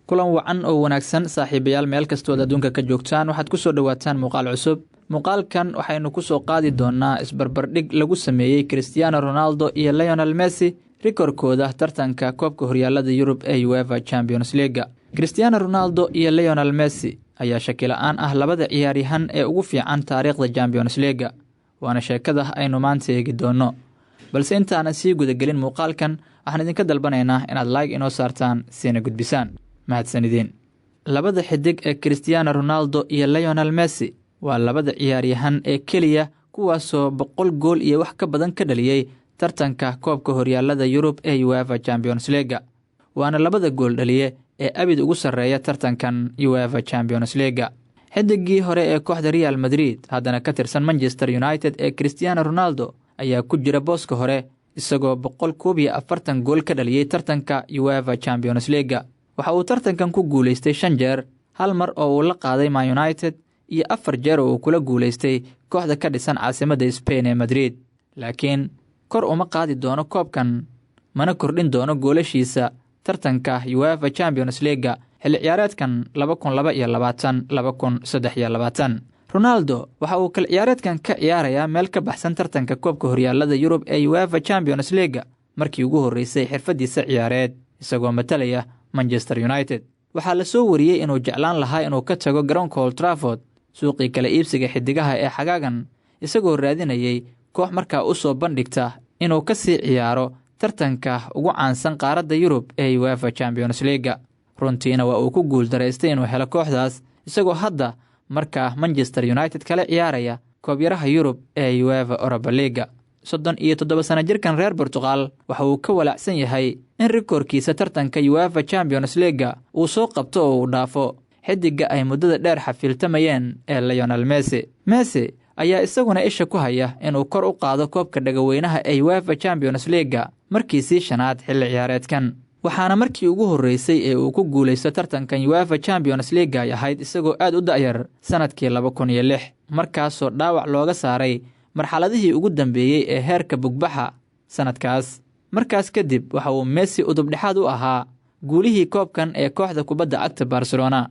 Kulan wacan oo wanaagsan, saaxiibayaal, meel kastood adduunka ka joogtaan, waxaad kusoo dhawaataan muuqaal cusub. Muuqaalkan waxaynu kusoo qaadi doonaa isbarbardhig lagu sameeyey Cristiano Ronaldo iyo Lionel Messi, rikorkooda tartanka koobka horyaalada Yurub ee UEFA Champions League-ga. Cristiano Ronaldo iyo Lionel Messi ayaa shaki la'aan ah labada ciyaaryahan ee ugu fiican taariikhda Champions League-ga, waana sheekada aynu maanta eegi doono. Balse intaanan sii gudagelin muuqaalkan, waxaan idinka dalbanaynaa inaad like inoo saartaan, siina gudbisaan. Mahadsanideen. Labada xidig ee Cristiano Ronaldo iyo Lionel Messi waa labada ciyaaryahan ee keliya kuwaasoo 100 gool iyo wax ka badan ka dhaliyey tartanka koobka horyaalada Yurub ee UEFA Champions League-ga, waana labada gool dhaliye ee abid ugu sarreeya tartankan UEFA Champions League-ga. Xidigii hore ee kooxda Real Madrid, haddana ka tirsan Manchester United ee Cristiano Ronaldo ayaa ku jira booska hore, isagoo 141 gool ka dhaliyey tartanka UEFA Champions League-ga. Waxa uu tartankan ku guulaystay shan jeer, hal mar oo uu la qaaday Man United iyo afar jeer oo uu kula guulaystay kooxda ka dhisan caasimadda Spain ee Madrid. Laakiin kor uma qaadi doono koobkan, mana kordhin doono goolashiisa tartanka UEFA Champions League-ga xilli ciyaareedkan 2022, 2023. Ronaldo waxa uu kal ciyaareedkan ka ciyaarayaa meel ka baxsan tartanka koobka horyaalada Yurub ee UEFA Champions League-ga markii ugu horreysay xirfadiisa ciyaareed, isagoo matalaya Manchester United. Waxaa la soo wariyey inuu jeclaan lahaa inuu ka tago garoonka Old Trafford suuqii kala iibsiga xidigaha ee xagaagan, isagoo raadinayay koox markaa u soo bandhigta inuu ka sii ciyaaro tartanka ugu caansan qaaradda Yurub ee UEFA Champions League-ga. Runtiina waa uu ku guul daraystay inuu helo kooxdaas, isagoo hadda markaa Manchester United kala ciyaaraya koobyaraha Yurub ee UEFA Europa League-ga. 37 sana jirkan reer Portuqal waxa uu ka walaacsan yahay in rikoorkiisa tartanka UEFA Champions League-ga uu soo qabto oo uu dhaafo xidiga ay muddada dheer xafiiltamayeen ee Lionel Messi. Messi ayaa isaguna isha ku haya inuu kor u qaado koobka dhagaweynaha ee UEFA Champions League-ga markiisii shanaad xilli ciyaareedkan, waxaana markii ugu horreysay ee uu ku guulaysto tartankan UEFA Champions League-ga ay ahayd isagoo aad u da'yar, sannadkii 2006, markaasoo dhaawac looga saaray marxaladihii ugu dambeeyey ee heerka bugbaxa sannadkaas. Markaas kadib waxa uu Messi udubdhexaad u ahaa guulihii koobkan ee kooxda kubadda cagta Barcelona,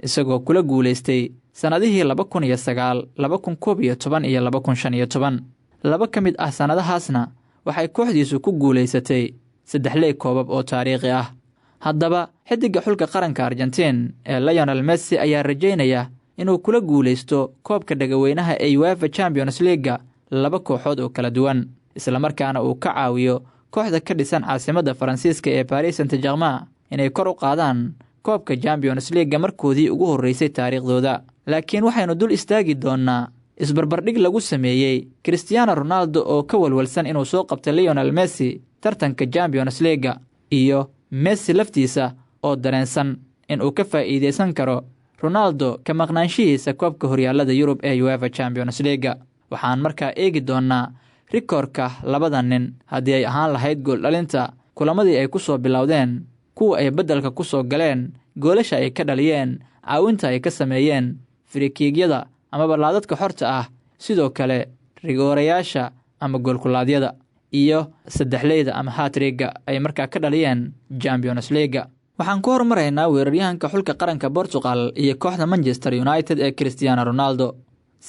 isagoo kula guulaystay sannadihii 2009, 2011 iyo 2015. Laba ka mid ah sannadahaasna waxay kooxdiisu ku guulaysatay saddexley koobab oo taariikhi ah. Haddaba xidiga xulka qaranka Argentiin ee Lionel Messi ayaa rajaynaya inuu kula guulaysto koobka dhagaweynaha ee UEFA Champions League-ga laba kooxood oo kala duwan, islamarkaana uu ka caawiyo kooxda ka dhisan caasimadda Faransiiska ee Paris Saint Germain inay kor u qaadaan koobka Champions League-ga markoodii ugu horreysay taariikhdooda. Laakiin waxaynu dul istaagi doonnaa isbarbardhig lagu sameeyey Cristiano Ronaldo oo ka walwalsan inuu soo qabtay Lionel Messi tartanka Champions League-ga, iyo Messi laftiisa oo dareensan inuu ka faa'iidaysan karo Ronaldo ka maqnaanshihiisa koobka horyaalada Yurub ee UEFA Champions League-ga. Waxaan markaa eegi doonnaa rikoorka labada nin, haddii ay ahaan lahayd gooldhalinta, kulamadii ay ku soo bilowdeen, kuwa ay beddelka ku soo galeen, goolasha ay ka dhaliyeen, caawinta ay ka sameeyeen, free kick-yada amaba laadadka xorta ah, sidoo kale rigoorayaasha ama goolkulaadyada, iyo saddexleyda ama hat-trick-ga ay markaa ka dhaliyeen Champions League-ga. Waxaan ku hormaraynaa weeraryahanka xulka qaranka Portugal iyo kooxda Manchester United ee Cristiano Ronaldo.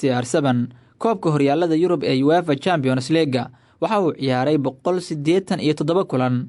CR seven koobka horyaalada Yurub ee UEFA Champions League-ga waxa uu ciyaaray 187 kulan.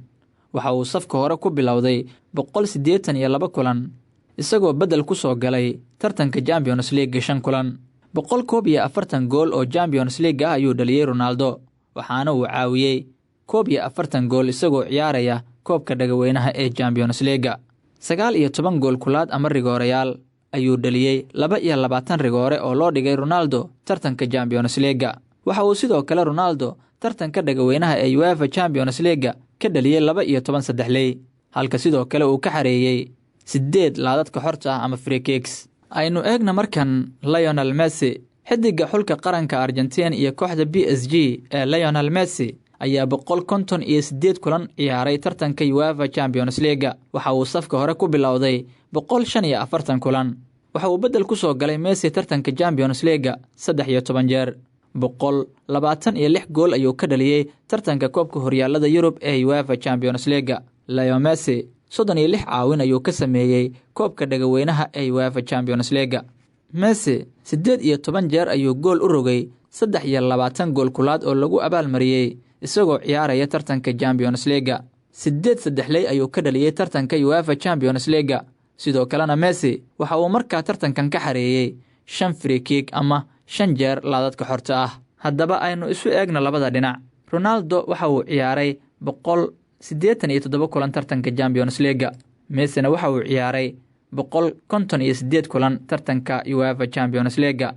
Waxa uu safka hore ku bilowday 182 kulan, isagoo beddel ku soo galay tartanka Champions League shan kulan. 141 gool oo Champions League ah ayuu dhaliyey Ronaldo, waxaana uu caawiyey 41 gool isagoo ciyaaraya koobka dhagaweynaha ee Champions League-ga. 19 gool kulaad ama rigoorayaal ayuu dhaliyey, 22 rigoore oo loo dhigay Ronaldo tartanka Champions League-ga. Waxa uu sidoo kale Ronaldo tartanka dhagaweynaha ee UEFA Champions League-ga ka dhaliyey 12 saddexley, halka sidoo kale uu ka xareeyey sideed laadadka xorta ah ama free kicks. Aynu eegna markan Lionel Messi. Xidiga xulka qaranka Argentiin iyo kooxda PSG ee Lionel Messi ayaa 158 kulan ciyaaray tartanka UEFA Champions League-ga. Waxa uu safka hore ku bilowday 145 kulan. Waxa uu beddel ku soo galay Messi tartanka Champions League-ga 13 jeer. 126 gool ayuu ka dhaliyey tartanka koobka horyaalada Yurub ee UEFA Champions League-ga. Leo Messi 36 caawin ayuu ka sameeyey koobka dhagaweynaha ee UEFA Champions League. Messi 18 jeer ayuu gool u rogay 23 gool kulaad oo lagu abaalmariyey isagoo ciyaaraya tartanka Champions League. 8 saddexley ayuu ka dhaliyey tartanka UEFA Champions League. Sidoo kalena Messi waxa uu markaa tartankan ka xareeyey 5 free kick ama 5 jeer laadadka xorta ah. Haddaba aynu isu eegno labada dhinac. Ronaldo waxa uu ciyaaray 187 kulan tartanka Champions League. Messina waxa uu ciyaaray 158 kulan tartanka UEFA Champions League.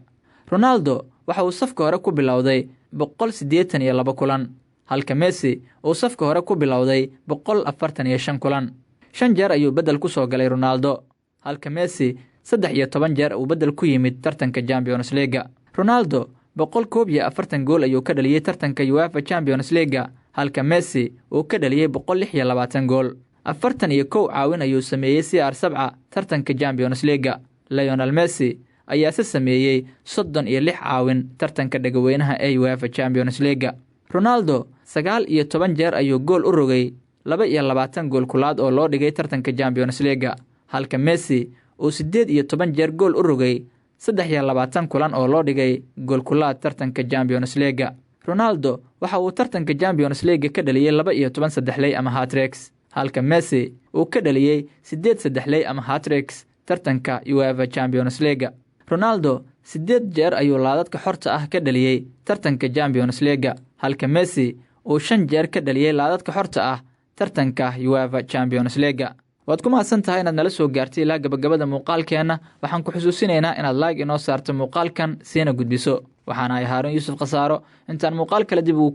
Ronaldo waxa uu safka hore ku bilowday 182 kulan, halka Messi uu safka hore ku bilowday 145 kulan. 5 jeer ayuu bedel ku soo galay Ronaldo, halka Messi 13 jeer uu bedel ku yimid tartanka Champions League. Ronaldo 141 gool ayuu ka dhaliyey tartanka UEFA Champions League, halka Messi uu ka dhaliyey 126 gool. 41 caawin ayuu sameeyey CR7 tartanka Champions League. Lionel Messi ayaa se sameeyey 36 caawin tartanka dhagaweynaha ee UEFA Champions League. Ronaldo 19 jeer ayuu gool u rogay 22 gool kulaad oo loo dhigay tartanka Champions League, halka Messi uu 18 jeer gool u rogay 23 kulan oo loo dhigay gool kulaad tartanka Champions League. Ronaldo waxa uu tartanka Champions League ka dhaliyey 12 saddexley ama hat-tricks, halka Messi uu ka dhaliyey 8 saddexley ama hat-tricks tartanka UEFA Champions League. Ronaldo 8 jeer ayuu laadadka xorta ah ka dhaliyey tartanka Champions League, halka Messi uu 5 jeer ka dhaliyey laadadka xorta ah tartanka UEFA Champions League. Waad ku mahadsan tahay inaad nala soo gaartay ilaa gabagabada muuqaalkeenna. Waxaan ku xusuusinaynaa inaad like inoo saarto muuqaalkan siina gudbiso. Waxaana ay Haarun Yuusuf Khasaaro intaan muuqaal kale dib ugu